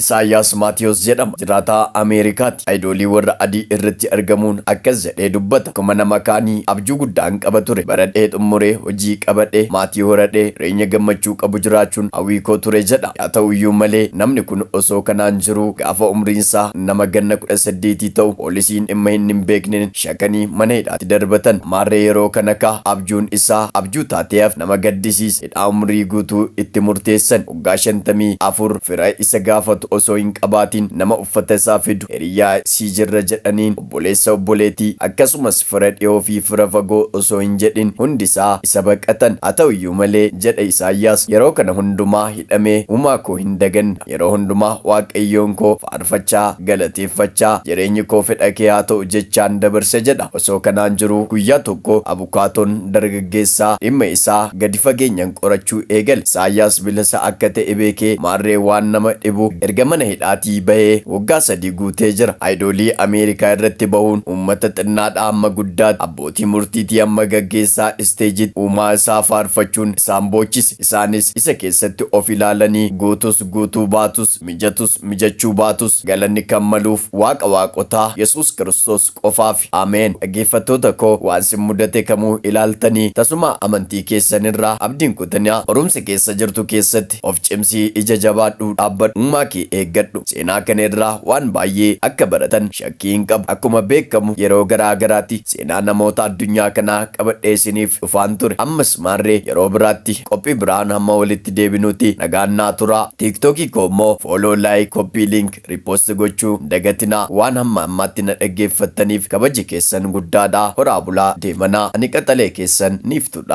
Isaayyaas Maatiyos jedhama. Jiraataa Ameerikaati. Ayidoolii warra adii irratti argamuun akkas jedhee dubbata. Akkuma nama kaanii abjuu guddaan qaba ture. Baradhee xummuree, hojii qabadhee, maatii horadhee, jireenya gammachuu qabu jiraachuun hawwii koo ture jedha. Yaa ta'uyyuu malee namni kun osoo kanaan jiruu gaafa umriinsaa nama ganna 18 ta'u poolisiin dhimma inni hin beekneen shakanii mana hidhaatti darbatan. Maarree yeroo kana kaa abjuun isaa abjuu taatee hafte. Nama gaddisiisa. Hidhaa umrii guutuu itti murteessan. Waggaa 54 fira isa gaafatu osoo hin qabaatiin, nama uffata isaa fidu, hiriyyaa sii jirra jedhaniin, obboleessa obboleettii, akkasumas fira dhiyoo fi fira fagoo osoo hin jedhin hundi isaa isa baqatan. Haa ta'u iyyuu malee jedha Isaayyaas, yeroo kana hundumaa hidhamee uumaa koo hin daganne. Yeroo hundumaa Waaqayyoon koo faarfachaa, galateeffachaa, jireenyi koo fedha kee haa ta'u jechaan dabarse jedha. Osoo kanaan jiruu guyyaa tokko abukaatoon dargaggeessaa dhimma isaa gadi fageenyan qorachuu eegale. Isaayyaas bilisa akka ta'e beekee maarree waan nama dhibu erga mana hidhaatii bahee waggaa 3 guutee jira. Ayidoolii Ameerikaa irratti bahuun uummata xinnaadhaa hamma guddaatti, abbootii murtiitii hamma gaggeessaa isteejitti uumaa isaa faarfachuun isaan boochise. Isaanis isa keessatti of ilaalanii guutus guutuu baatus, mijatus mijachuu baatus galanni kan maluuf Waaqa waaqotaa Yesuus Kiristoos qofaafi. Ameen. Dhaggeeffattoota koo waan sin mudate kamuu ilaaltanii tasumaa amantii keessan irraa abdii hin kutinaa. Qorumsa keessa jirtu keessatti of cimsii ija jabaadhuu dhaabbadhu. Uumaa kee eeggadhu. Seenaa kana irraa waan baay'ee akka baratan shakkii hin qabu. Akkuma beekamu yeroo garaa garaatti seenaa namoota addunyaa kanaa qabadhee isiniif dhufaan ture. Ammas maarree yeroo biraatti qophii biraan hamma walitti deebinuti nagaan naa turaa. TikTok koo immoo follow, like, copy link, repost gochuu hin dagatinaa. Waan hamma ammaatti na dhaggeeffattaniif kabaji keessan guddaadha. Horaa bulaa deemanaa. Ani qaxalee keessan Niiftudha.